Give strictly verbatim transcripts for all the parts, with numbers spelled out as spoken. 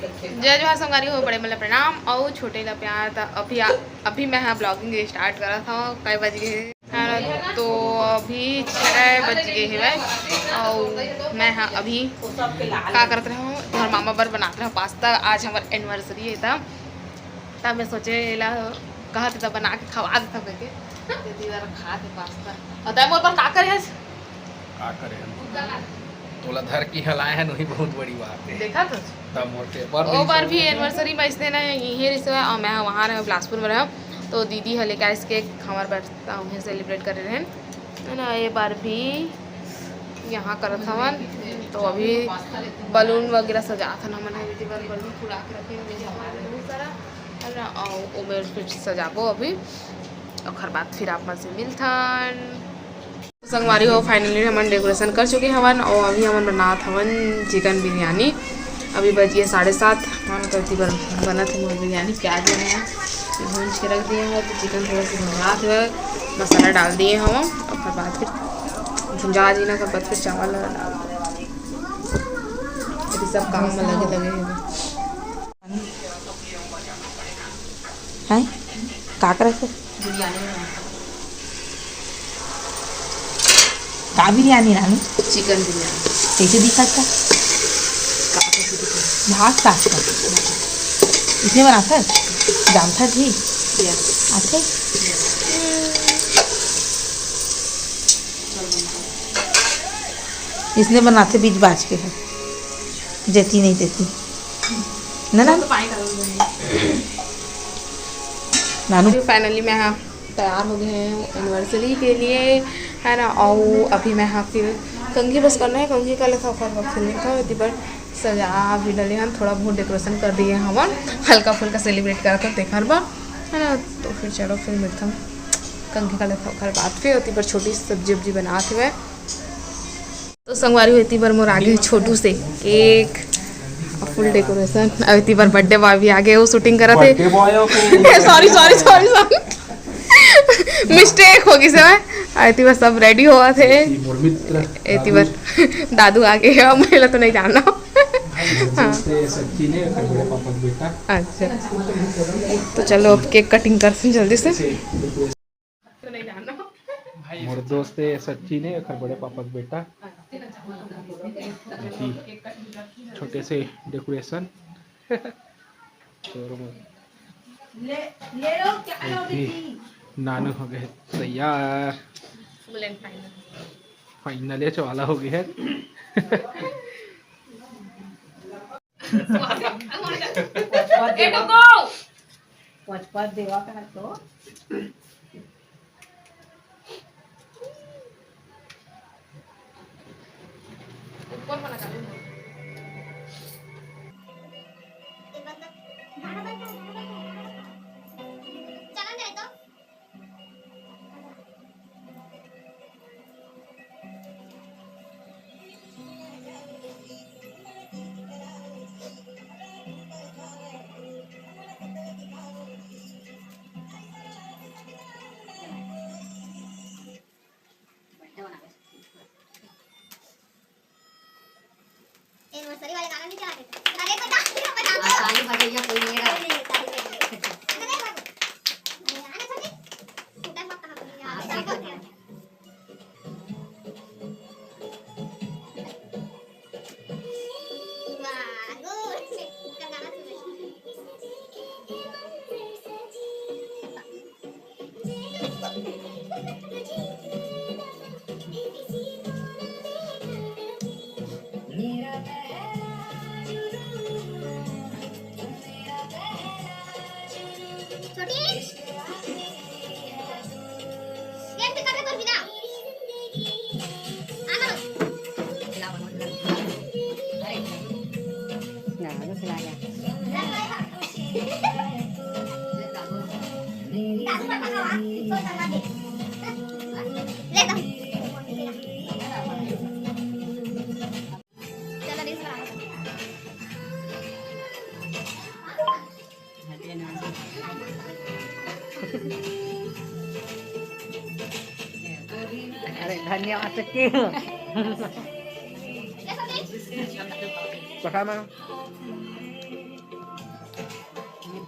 जय जोहार संगवारी हो, बड़े मन ला प्रणाम अउ छोटे ला प्यार। त अभी आ, अभी मैं ह ब्लॉगिंग स्टार्ट करत हव। कई बज गे हे? हाँ, तो अभी छः बज गे हवय अउ मैं ह अभी का करत रहूँ, तोहर मामा बर बनात रहूँ पास्ता। आज हमर एनिवर्सरी हे त, त मैं सोचे एला कहत त बना के खवा देथव कहिके। तेती बर खात हे पास्ता। अउ तैं मोर बर का करे हस? का करे हन? तोला धर के हलाए हन, वही बहुत बड़ी बात है। देखा तो? तब मोर के बर ओ बार भी एनिवर्सरी में इसने ना यही रिश्ते हुआ, और मैं वहाँ रहे बिलासपुर में रहे, तो दीदी ह लेके आइस केक हमारे बर, तो उन्हें सेलिब्रेट करे रहन, है ना। ये बार भी यहाँ करत हवन, तो अभी बलून वगैरह सजात हन हमन ह, दीदी बर बलून फुला के रखे हन बहुत सारा, है ना। और ओमेर फिर सजाबो अभी, ओखर बाद फिर आप मन से मिलथन। संगवारी हो, finally हमन डेकोरेशन कर चुके हवन और अभी हमन बनात हवन चिकन बिरयानी। अभी बज गए साढ़े सात। हमन तो इतनी बर बनत है मोर बिरयानी, प्याज लगे हैं, भूंज के रख दिए हैं। तो चिकन थोड़ा सा भुंजात हुआ, मसाला डाल दिए हम, ओकर बाद फिर भुंजा जी ना, ओकर बाद फिर चावल डाल दे। अभी सब काम में लगे लगे हैं। हैं? का करत हे? बिरयानी बनात हन। का बिरयानी नानू? चिकन बिरयानी। कैसे दिखत हे? का कैसे दिखत? भात साथ का। इसने बनात हे? जानत हे? यस। आथे? यस। इसने बनात हे बीच बाज के है, जेती नहीं तेती। ना, ना। तो पानी डाल दो। नानू। Finally मैं हाँ तैयार हो गए हैं एनिवर्सरी के लिए, है ना। और अभी मैं हाँ फिर कंघी बस करना है, कंघी कर लेता हूँ, ओकर बाद फिर मिलता हूँ। एती बर सजा भी डले हन, थोड़ा बहुत डेकोरेशन कर दिए हमन, हल्का फुल्का सेलिब्रेट करत हन तेखर बर, है ना। तो फिर चलो फिर मिलता हूँ, कंघी कर लेता हूँ, ओकर बाद फिर एती बर छोटी सब्जी उब्जी बनात हुए। तो संगवारी हो, एती बर मोर आगे छोटू से केक, फुल डेकोरेशन। अब एती बर बर्थडे बॉय भी आगे, वो शूटिंग करत हे। बर्थडे बॉय हो। Sorry, sorry, sorry, sorry. Mistake हो गई से। अब एती बर सब रेडी होवत हे। ये मोर मित्र एती बर दादू। दादू आगे हे, अब मैं तो नहीं जानना। हाँ। दोस्त हे सच्ची ने, एकर बड़े पापा के बेटा। अच्छा, तो चलो अब केक कटिंग करते हैं जल्दी से। तो नहीं जानना। मोर दोस्त हे सच्ची ने, एकर बड़े पापा के बेटा। अभी छोटे से डेकोरेशन। ले, ले लो, क्या लो अभी बेटी? नानू हो गए तैयार। Full and final। Final ये वाला हो गया है। पचपत देवा का तो। ऊपर वाला चालू हो। एनिवर्सरी वाले गाना नहीं चला देते। अरे बता, बता दो। ताली बजैया कोई नहीं रहा। अरे, ताली बजैया। अरे, आना छोटे। टूटा मत कहाँ पे यार। हाँ, सही बात है। वाह, गुड। इसका गाना सुनो। छोटी, गेम भी कर रहे तो बिना। आना। ना, वो चला गया। अरे धन्यवाद। पठा मैं।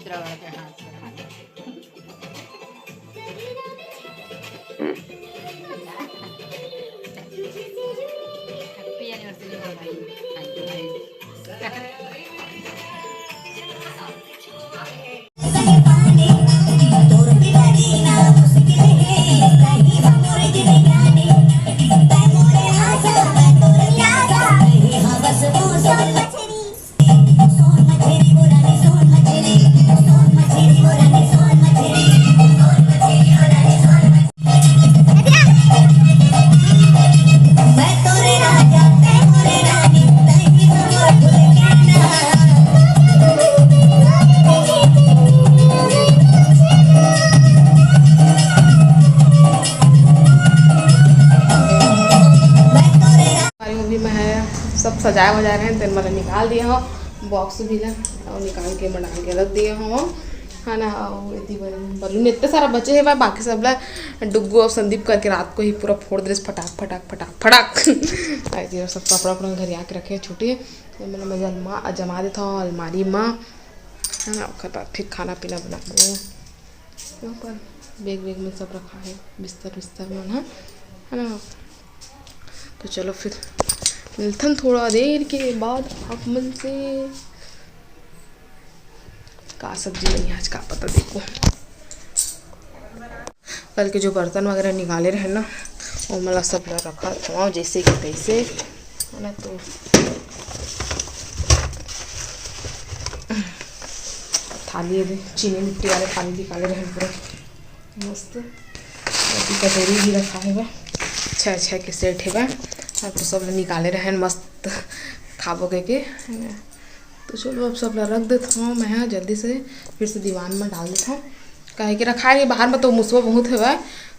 रगड़ के हाथ से खा ले। Happy anniversary हो भाई। Thank you भाई। अभी मैं ह सब सजाए वजाए रहे, तेन मन ल निकाल दिए हव, बॉक्स भी ला, अउ निकाल के मैं डाल के रख दिए हव, है ना। अउ एती बर-, बलून इतने सारा बचे हे, बाकी सब ला डुग्गू अउ संदीप करके रात को ही पूरा फोड़ देस, फटाक फटाक फटाक फटाक। अउ एती बर सब कपड़ा उपड़ा घरिया के रखे हे, छुट्टी हे। ये मन ल मैं जमा, जमा देथव अलमारी म, है ना। ओकर बाद फिर खाना पीना बनाबो। ऊपर बैग वैग में सब रखा है, बिस्तर विस्तर मन ह, है ना। तो चलो फिर मिलथन थोड़ा देर के बाद आप मन से। का सब्जी बनी आज, का पता, देखो। कल के जो बर्तन वगैरह निकाले रहे ना, वो मला सब ला रखा था जैसे कि तैसे, है ना। तो थाली, अभी चीनी मिट्टी वाले थाली निकाले रहे पूरा मस्त। अभी कटोरी भी रखा है बा, छः छः के सेट है बा। अब तो सब निकाले रहे मस्त खाबो के, के, है ना। तो चलो, अब सब ला रख देत हूँ मैं, हाँ, जल्दी से फिर से दीवान में डाल देत हूँ, काहे कि रखा है बाहर में तो मुसवा बहुत है बा,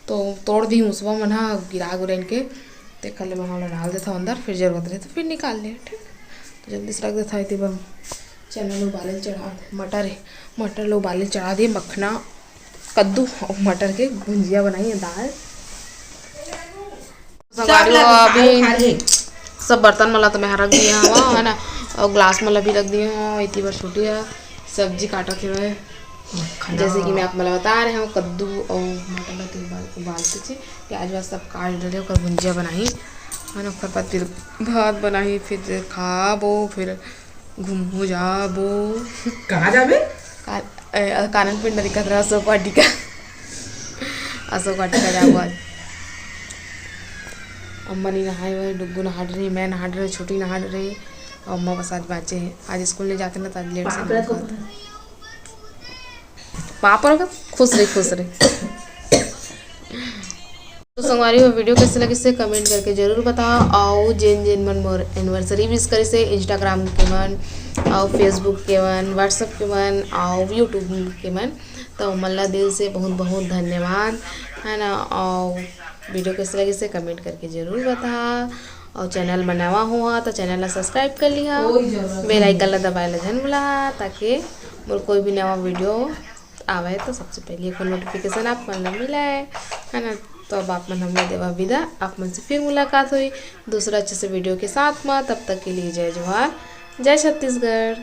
तो तोड़ दी मुसवा मन, हाँ, गिरा गुरैन के। तेकर ले मैं ओला डाल देथव अंदर, फिर जरूरत रहे तो फिर निकाल ले, ठीक। तो जल्दी से रख देथव। एती बर चना ल उबाले ल चढ़ा दे, मटर है, मटर ल उबाले ल चढ़ा दिए, मखना, कद्दू और मटर के भुंजिया बनाई है, दाल। संगवारी हो, अभी सब बर्तन मन ला तो मैं रख दिए हव, है ना, और ग्लास मन ला भी रख दिए हव। एती बर छोटी है, सब्जी काटत हवय। जैसे कि मैं आप मन ला बता रहे हव, कद्दू और मटर ला तो उबाल, उबाल के छे, प्याज व्याज सब काट डरे, ओकर भुंजिया बनाही, है ना। ओकर बाद फिर भात बनाही, फिर खाबो, फिर घूमहू जाबो। कहाँ जाबे? का-, ए, कानन पिंड दिखत रहा, अशोक वाटिका। अशोक वाटिका जाबो आज। अम्मा नी नहाए हुए, डुग्गू नहा रही, मैं नहा रही, छोटी नहा रही, और अम्मा बस आज बाँचे हैं। आज स्कूल नहीं जाते ना, तो आज लेट से नहा पाते। पापा रखा, खुश रही, खुश रही। तो संगवारी हो, वीडियो कैसे लगिस कमेंट करके जरूर बताओ। और जेन जेन मन मोर एनिवर्सरी विश करिस हे, Instagram के मन और Facebook के मन, WhatsApp के मन और YouTube के मन, तो मन ला दिल से बहुत बहुत धन्यवाद, है ना। और वीडियो कैसे लगिस कमेंट करके जरूर बता। और चैनल बनावा हुआ तो चैनल ला सब्सक्राइब कर लिहा, कोई जरूरत बेल नहीं। आइकन ला दबाए ला झन भुला, ताकि मोर कोई भी नवा वीडियो आवे तो सबसे पहले एकर नोटिफिकेशन आप मन ला मिले, है ना। तो अब आप मन हमला देवा विदा, आप मन से फिर मुलाकात हुई दूसरा अच्छे से वीडियो के साथ में। तब तक के लिए जय जोहार, जय छत्तीसगढ़।